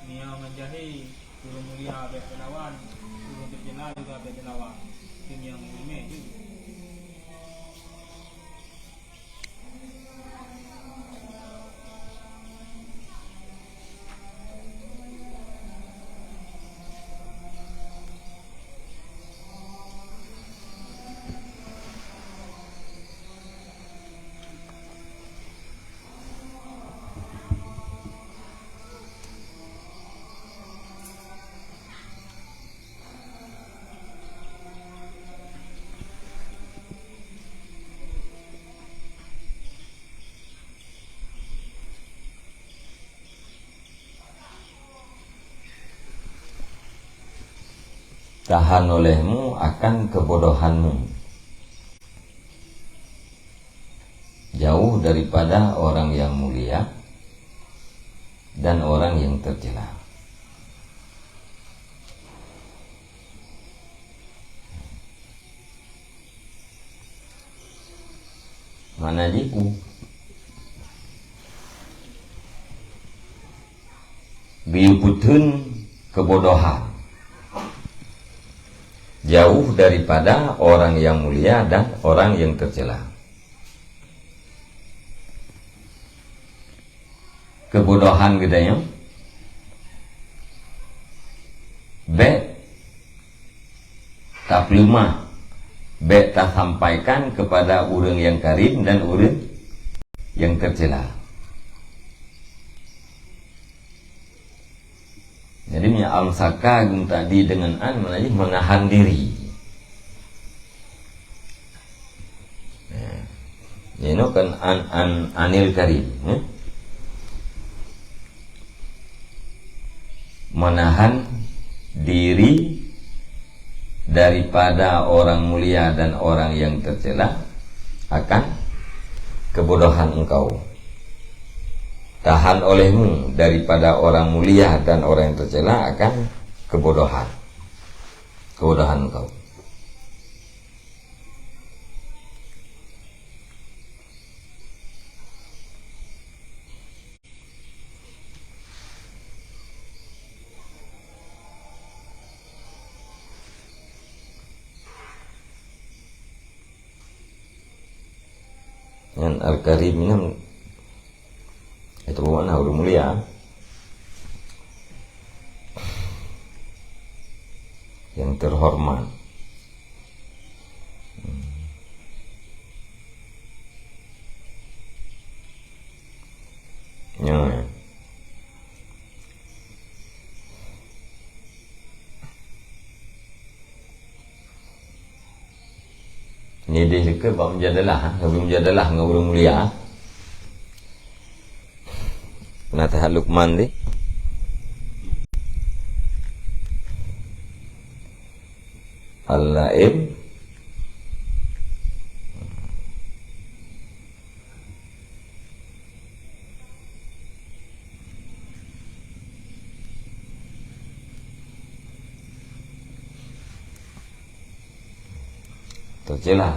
Meunyoe meujahi, ureuëng mulia bék teulawan, ureuëng teucela juga bék teulawan. Keu nyang iéleumé jih. Tahan olehmu akan kebodohanmu, jauh daripada orang yang mulia dan orang yang tercela. Mana jih u? Geuyue peutheun keubodohan, jauh daripada orang yang mulia dan orang yang tercela. Keubodohan geutanyoe bék tapeuleumah, bék tasampaikan keupada ureuëng nyang karim dan ureuëng nyang teucela. Jadi, meunyoe al-musaka geumeutakdi deungon an, makna jih meunahan diri. Nah, nyoe kan an, an, anil karim, eh? Menahan diri daripada orang mulia dan orang yang tercela akan kebodohan engkau. Tahan olehmu daripada orang mulia dan orang yang tercela akan kebodohan. Kebodohan engkau. Nyan Al-Karim nyan, itu makna ureuëng mulia. Nyang terhormat. Hmm. Nyoe. Nideh dikeue bak mujadalah, ha? Ngon mujadalah ngon ureuëng mulia. Pernah tahat Luqman di? Al-Laim. Teucela.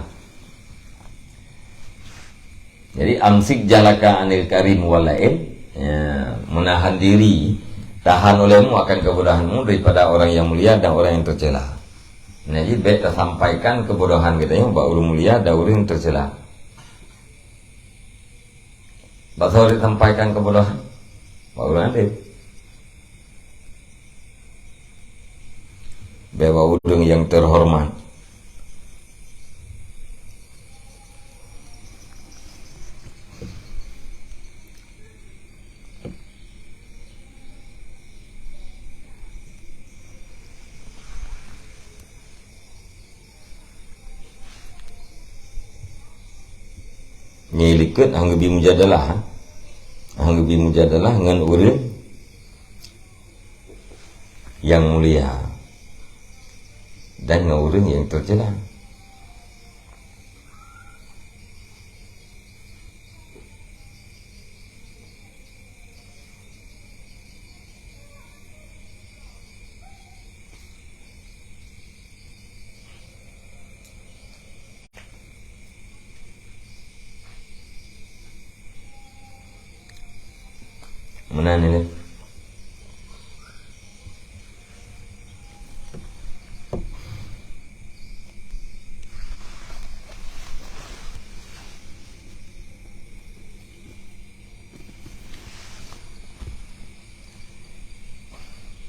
Jadi, "Amsik jahlaka anil karim wal laim." Ya, menahan diri, tahan olehmu akan kebodohanmu daripada orang yang mulia dan orang yang tercela. Nah, jadi, baik tasampaikan kebodohan kita ini bak ureuëng mulia dan ureuëng yang tercela. Bak soe tasampaikan kebodohan? Bak ureuëng adil. Bak ureuëng yang terhormat. Nyoe likot han geubi mujadalah, ha? Han geubi mujadalah ngon ureuëng nyang mulia dan ngon ureuëng nyang teucela. Meunan nyoe.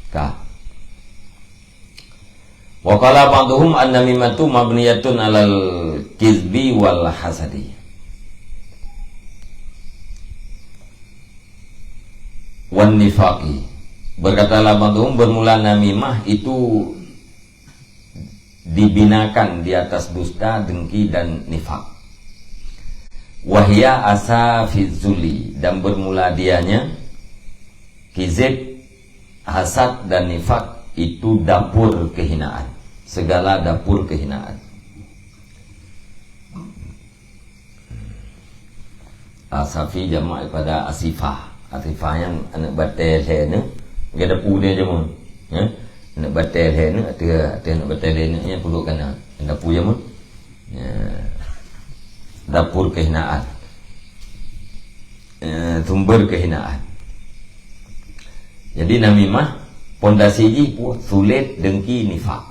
Ka. Wa qala ba'duhum an-namimatu mabniyatun 'alal kizbi wal hasadi wan nifaqi. Berkatalah ba'duhum, bermula namimah itu dibinakan di atas dusta, dengki dan nifak. Wahia asa fizuli, dan bermula dianya kizib, hasad dan nifak itu dapur kehinaan. Segala dapur kehinaan. Asafi jamak daripada asifah. Asifah nyan aneuk batée lhée neuk, geudapu dia jameun. Ya? Aneuk batée lhée neuk, ateueh, ateueh aneuk batée lhée neuk nyan peuduek kana. Dapu jameun. Ya. Dapur kehinaan. Eh, sumber kehinaan. Jadi namimah pondasi jih pun sulet, dengki, nifak.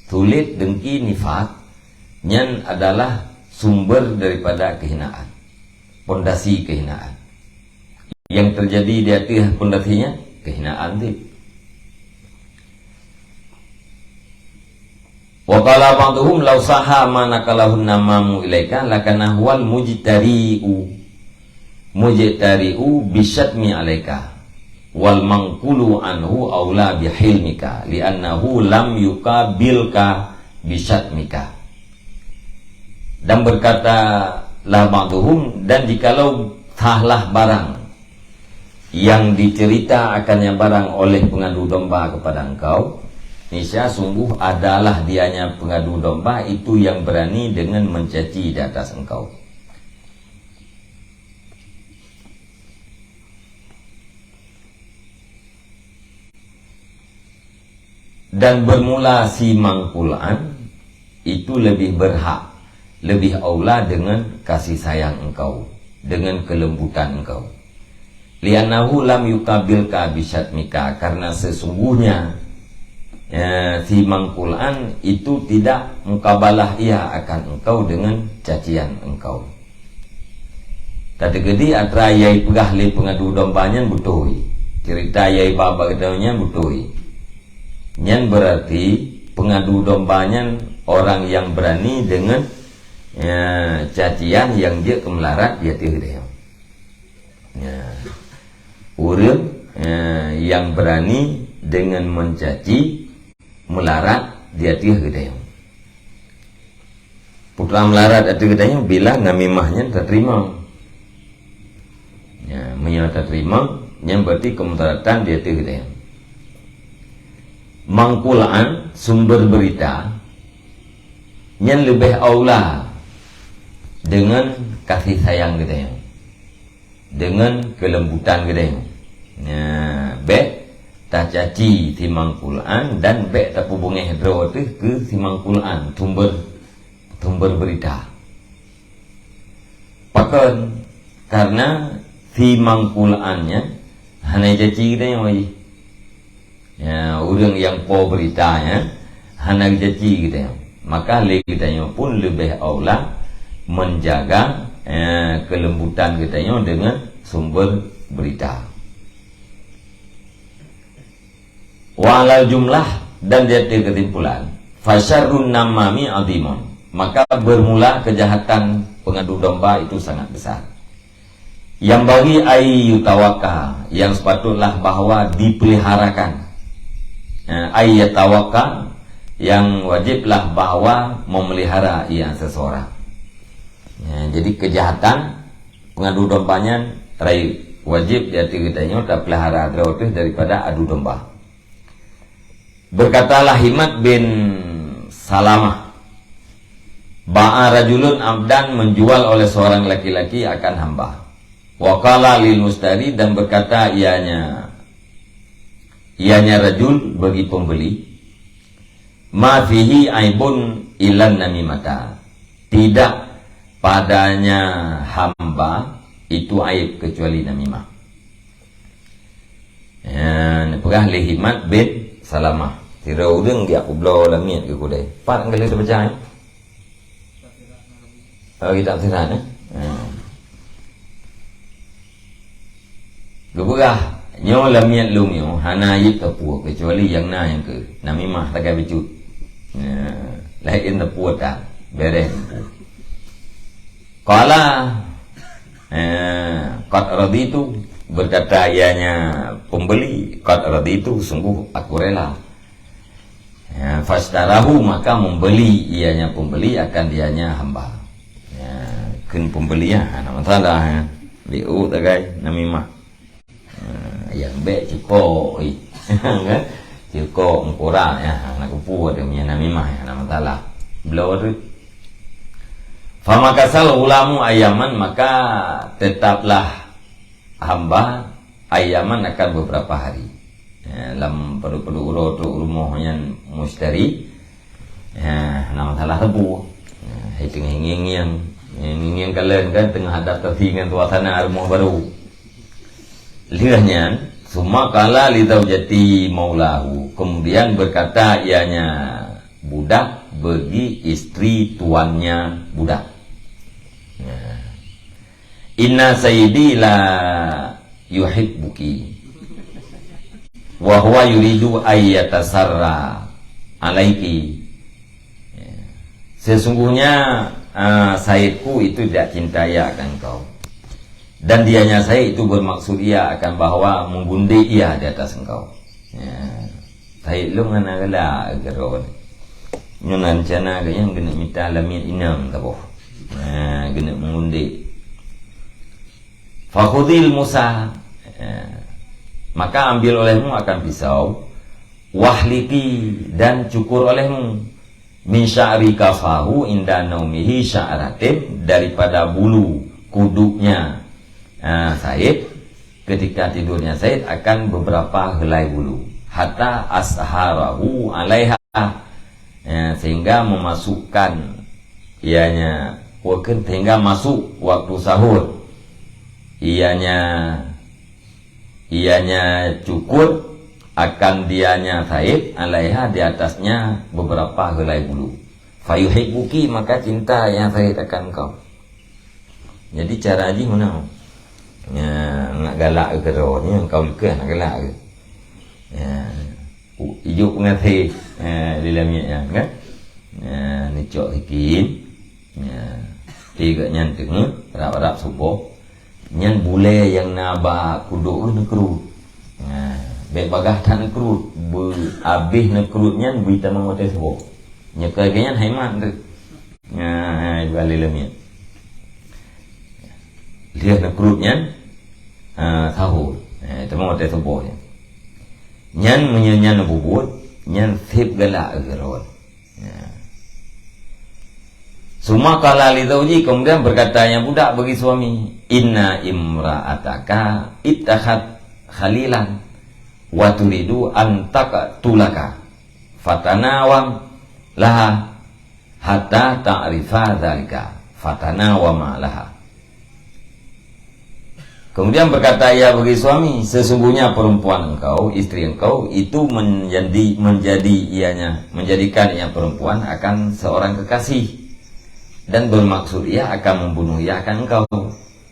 Sulet, dengki, nifak nyan adalah sumber daripada kehinaan. Pondasi kehinaan. Yang terjadi di ateueh pondasinya kehinaan tu. Wa qala ba'duhum law sahha ma naqalahun namamu ilaika lakana huwal mujtari'u, mujtari'u bisyatmi alaika, wal manqulu anhu aula bihilmika, li'annahu lam yuqabilka bisyatmika. Dan berkatalah ba'duhum, dan jikalau sahlah barang yang dicerita akannya barang oleh pengadu domba kepada engkau, niscaya sungguh adalah dianya pengadu domba itu yang berani dengan mencaci di atas engkau. Dan bermula si mangkulan itu lebih berhak, lebih aula dengan kasih sayang engkau, dengan kelembutan engkau. Li'annahu lam yuqabilka bisyatmika, karena sesungguhnya, eh, si mangkulan itu tidak mukabalah ia akan engkau dengan cacian engkau. Tateukeudi atra nyang peugah lé pengadu domba nyan beutôi. Cerita nyang ba bak geutanyoe nyan beutôi. Nyan berarti Pengadu domba nyan orang yang berani dengan, ya, cacian yang jeuet keu meularat di ateueh geutanyoe. Ya. Ureuëng, ya, yang berani dengan mencaci meularat di ateueh geutanyoe. Peue teuma meularat ateueh geutanyoe bila namimah nyan tateurimong. Ya, meunyoe tateurimong, nyan berarti keumudaratan di ateueh geutanyoe. Mangkulaan sumber berita nyan leubeh aula dengan kasih sayang geutanyoe, dengan kelembutan geutanyoe. Nah, bék tacaci si mangkulaan dan bék tapeubungéh droe teuh keu si mangkulaan, sumber, sumber berita. Pakon? Karena si mangkulaan nyan hana jicaci geutanyoe jih. Ya, ureuëng nyang po berita nyan hana jicaci geutanyoe. Maka lé geutanyoe pun leubeh aula menjaga, ya, kelembutan geutanyoe dengan sumber berita. Wa alal jumlah, dan di ateueh kesimpulan, fasyarrun namami azimun. Maka bermula kejahatan pengadu domba itu sangat besar. Yang bagi ay yutawaka, yang sepatutlah bahwa dipeliharakan. Ya, ay yatawaka, yang wajiblah bahwa memelihara ia seseorang. Ya, jadi kejahatan pengadu domba nyan rayeuk, wajib di ateueh geutanyoe tapelihara droe teuh daripada adu domba. Berkatalah Himat bin Salamah, "Ba'a rajulun abdan, menjual oleh seorang laki-laki akan hamba. Wa qala lil mustari, dan berkata ianya, ianya rajul bagi pembeli, 'Ma fihi aibun ilan namimata.'" Tidak padanya hamba itu aib kecuali namimah. Ya, neupeugah lé Himat bin Salamah. Sidroe ureuëng geujak peubloe lamiet keu keudè. Pat nyang ka lheueh teubaca, ya? Oh, kitab sirat, eh? Ha. Geupeugah, "Nyoe lamiet lôn nyoe hana jeuet teupeue keucuali nyang na nyang keu namimah sagai bacut." Ya, laén teupeue tan, beres teupeue. Qala, eh, "Qad raditu," berkata ianya pembeli, "Qad raditu, sungguh aku rela." Ya, fashtarahu, maka membeli ianya pembeli akan dianya hamba. Ya, kheun pembeli, ya, hana masalah, ya. Liuk sagai namimah. Ha, nyang bék cukok, ih. Kan? Cukok meukurang, ya, hana kupeue, ada punya namimah, ya, hana masalah. Bloe tu. Famakasal ghulamu ayyaman, maka tetaplah hamba ayyaman akan beberapa hari. Ya, lam padub-padub uroe trok rumoh nyan mustari. Ya, hana masalah teupeue. Ya, hai teungoh ngieng-ngieng. Ya, ngieng-ngieng kalon kan teungoh adaptasi ngon suasana rumoh baru. Lheueh nyan, summa qala li zaujati maulahu. Kemudian berkata ianya budak bagi istri tuannya budak. Ya. "Inna sayyidi la yuhibbuki, wa huwa yuridu ay yatasarra alaiki." Ya. "Sesungguhnya, ah, saidku itu tidak cinta ia akan engkau. Dan dianya said itu bermaksud ia akan bahwa menggundik ia di atas engkau." Ya. Said lôn hana galak keudroe. Nyoe na rencana geuh nyang keuneuk mita lamiet inong saboh. Ha, keuneuk meungundik. Fakhudhil musa. Ha. Maka ambil olehmu akan pisau. Wahliqi, dan cukur olehmu. Min sya'ri qafahu inda naumihi sya'ratin, daripada bulu kuduknya, ha, Said. Ketika tidurnya Said akan beberapa helai bulu. Hatta asharahu alaiha. Ya, sehingga memasukkan ianya, waktu, sehingga masuk waktu sahur. Ianya, ianya cukur akan dianya Said, alaiha, di atasnya beberapa helai bulu. Fayuhibbuki, maka cinta ianya Said akan engkau. Jadi cara jih meunan. Ya, nak galak ke droe, ya, kau ikah nak galak ke. Ya. Ijok peungaté, eh, di lamiet nyan, kan? Eh, neucok sikin. Ya. Tapi gobnyan teungeut, rab-rab suboh. Nyan bulèe nyang na bak kudok geuh neukeurut. Ya. Bèk bagaih that neukeurut. Beu-, abéh neukeurut nyan bri tamong watèe suboh. Nyoe keu lagèe nyan hai mat teuk. Ya, ibalè lamiet. Lheueh neukeurut nyan, ha, sahô. Ha, tamong watèe suboh nyan. Nyan meunyoe nyan neububuet, nyan sép galak geuh rot. Ya. Summa qala li zauji, kemudian berkata nyang budak bagi suami, "Inna imra'ataka ittakhat khalilan wa turidu an taqtulaka. Fatanawam laha hatta ta'rifa dzalika." Fatanawama laha. Kemudian berkata ia bagi suami, "Sesungguhnya perempuan engkau, istri engkau, itu menjadi, menjadi ianya, menjadikan ia perempuan akan seorang kekasih, dan bermaksud ia akan membunuh ia akan engkau.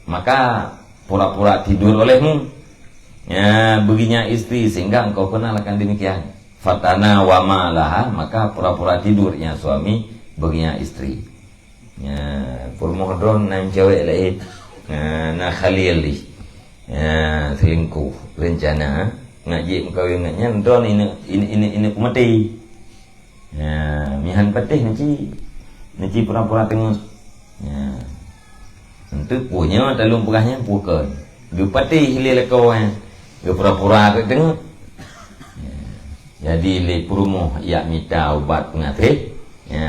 Maka pura-pura tidur olehmu, ya, bagi nyan istri, sehingga engkau kenal akan demikian." Fatanawama laha, maka pura-pura tidur ia suami bagi nyan istri. Ya, peurumoh droe na cewek laén. Ya, na khalil jih. Ya, selingkuh rencana. Nak jeuet meukawen ngon nyan, droe inong, inong, inong, inong kumaté. Ya, meuhan patéh neuci. Neuci pura-pura teungeut. Ya. Enteuk peue nyoe talôn peugah nyan peue kon. Geupatéh lé lakoe nyan. Geupura-pura teungeut. Ya. Jadi lé peurumoh jak mita ubat peungaté. Ya,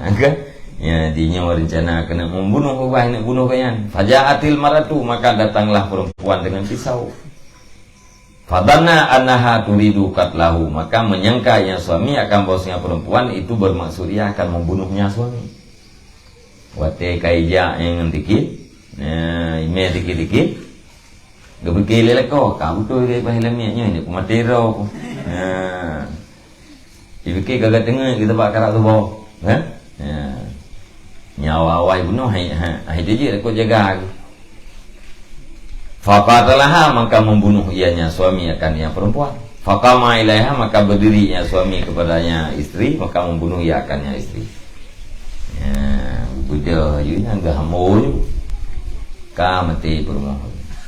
kan? Ya, di nyoe rencana keuneuk membunuh, ubah neuk bunuh keu nyan. Faja'atil mar'atu, maka datanglah perempuan dengan pisau. Fadhanna annaha turidu qatlahu, maka menyangka ia suami akan bahwasanya perempuan itu bermaksud ia akan membunuhnya suami. Watèe ka ijak nyan ngon dikit, nah, imè dikit-dikit, geupike lé lakoe, ka beutôi lé bah lamiet nyoe, ni peumaté droe. Nah. Dipike gaga teungeut geuteubak karab tuboh, kan? Ya. Nyawa awai bunoe hai, hai, hai teujeuet takot jaga. Faqatalaha, maka membunuh ianya suami akan yang perempuan. Faqama ilaiha, maka berdiri ia suami kepadanya istri, maka membunuh ia akannya istri. Ya, beudôh ju nyan geuhambo ju. Ka meuti peurumoh.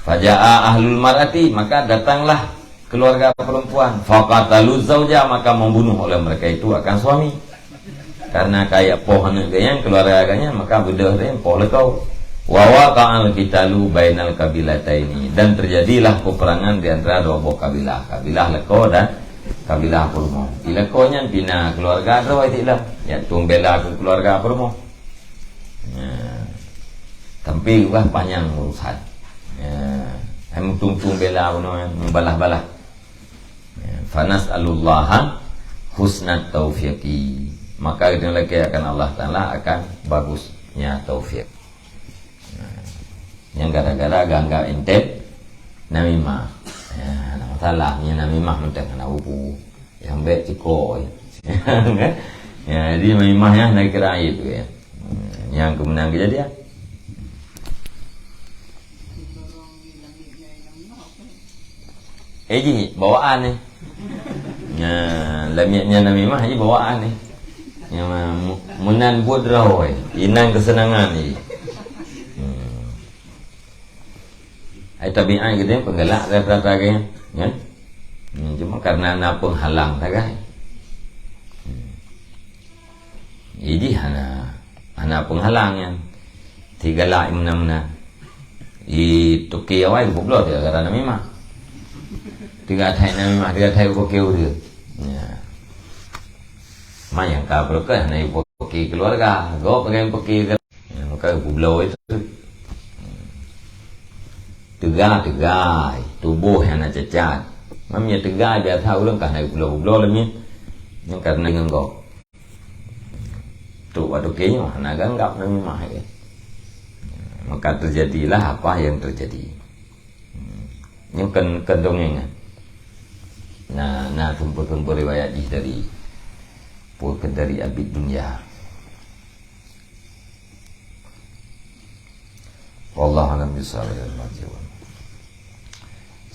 Faja'a ahlul mar'ati, maka datanglah keluarga perempuan. Faqatalu zauja, maka membunuh oleh mereka itu akan suami. Karena kaya poh aneuk geuh nyan, keluarga geuh nyan, maka beudôh teuh poh lakoe. Wa waqa'al qitalu bainal qabilataini, dan terjadilah peperangan di antara dua boh kabilah, kabilah lakoe dan kabilah peurumoh. Di lakoe nyan pih na keluarga droe silam, nyang tueng bela keu keluarga peurumoh. Ya. Tapi ubah panyang urusan. Ya. Hai meutueng-tueng bela bunoe, meubalah-balah. Ya, fanas'alullaha husnat taufiqi. Maka kita lakèe akan Allah Taala akan bagusnya taufik. Nah, nyang gara-gara geuanggap enteng namimah. Ya, hana masalah, nyan namimah mantong hana buku. Nyang bèk ciko. Ya, jadi namimah nyan hana kira aib tu ya. Hmm, nyang keumeunang kejadian. Eh, jih, bawaan ni. Nah, lamiet nyan namimah jih bawaan ni. Nyang mu-, meunan buet droe, inan keuseunangan jih. Hmm. Ai tabiat geutanyoe peugalak rata-rata geutanyoe, kan? Hmm, cuma karena na peunghalang sagai. Hmm. Jadi hana, hana peunghalang nyan. Tigalak meunan-meunan. I toke awai geupubloe gara-gara namimah. Tiga thai namimah, tiga thai toke ureueng. Ya. Manyang ka beureukat hana ipoke keluarga. Gob pakai poke ke-, ya, maka geupubloe itu. Teuga-teuga, tuboh nyang na cacat. Mam ya teuga biasa ureueng ka hana geupubloe-publoe lom nyan. Nyan karena ngon gob. Trok bak toke nyoe hana geuanggap namimah lé. Maka terjadilah apa yang terjadi. Hmm. Nyoe kan, kan dongeng kan. Nah, nah sumber-sumber riwayat jih dari, bukan dari Abid Dunya. Wallahu a'lam bishawab.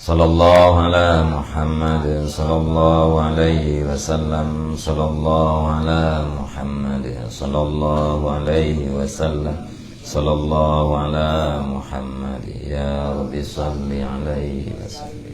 Sallallahu ala Muhammad, sallallahu alaihi wasallam, sallallahu ala Muhammad, sallallahu alaihi wasallam, sallallahu ala Muhammad, ya Rabbi salli alaihi wasallam.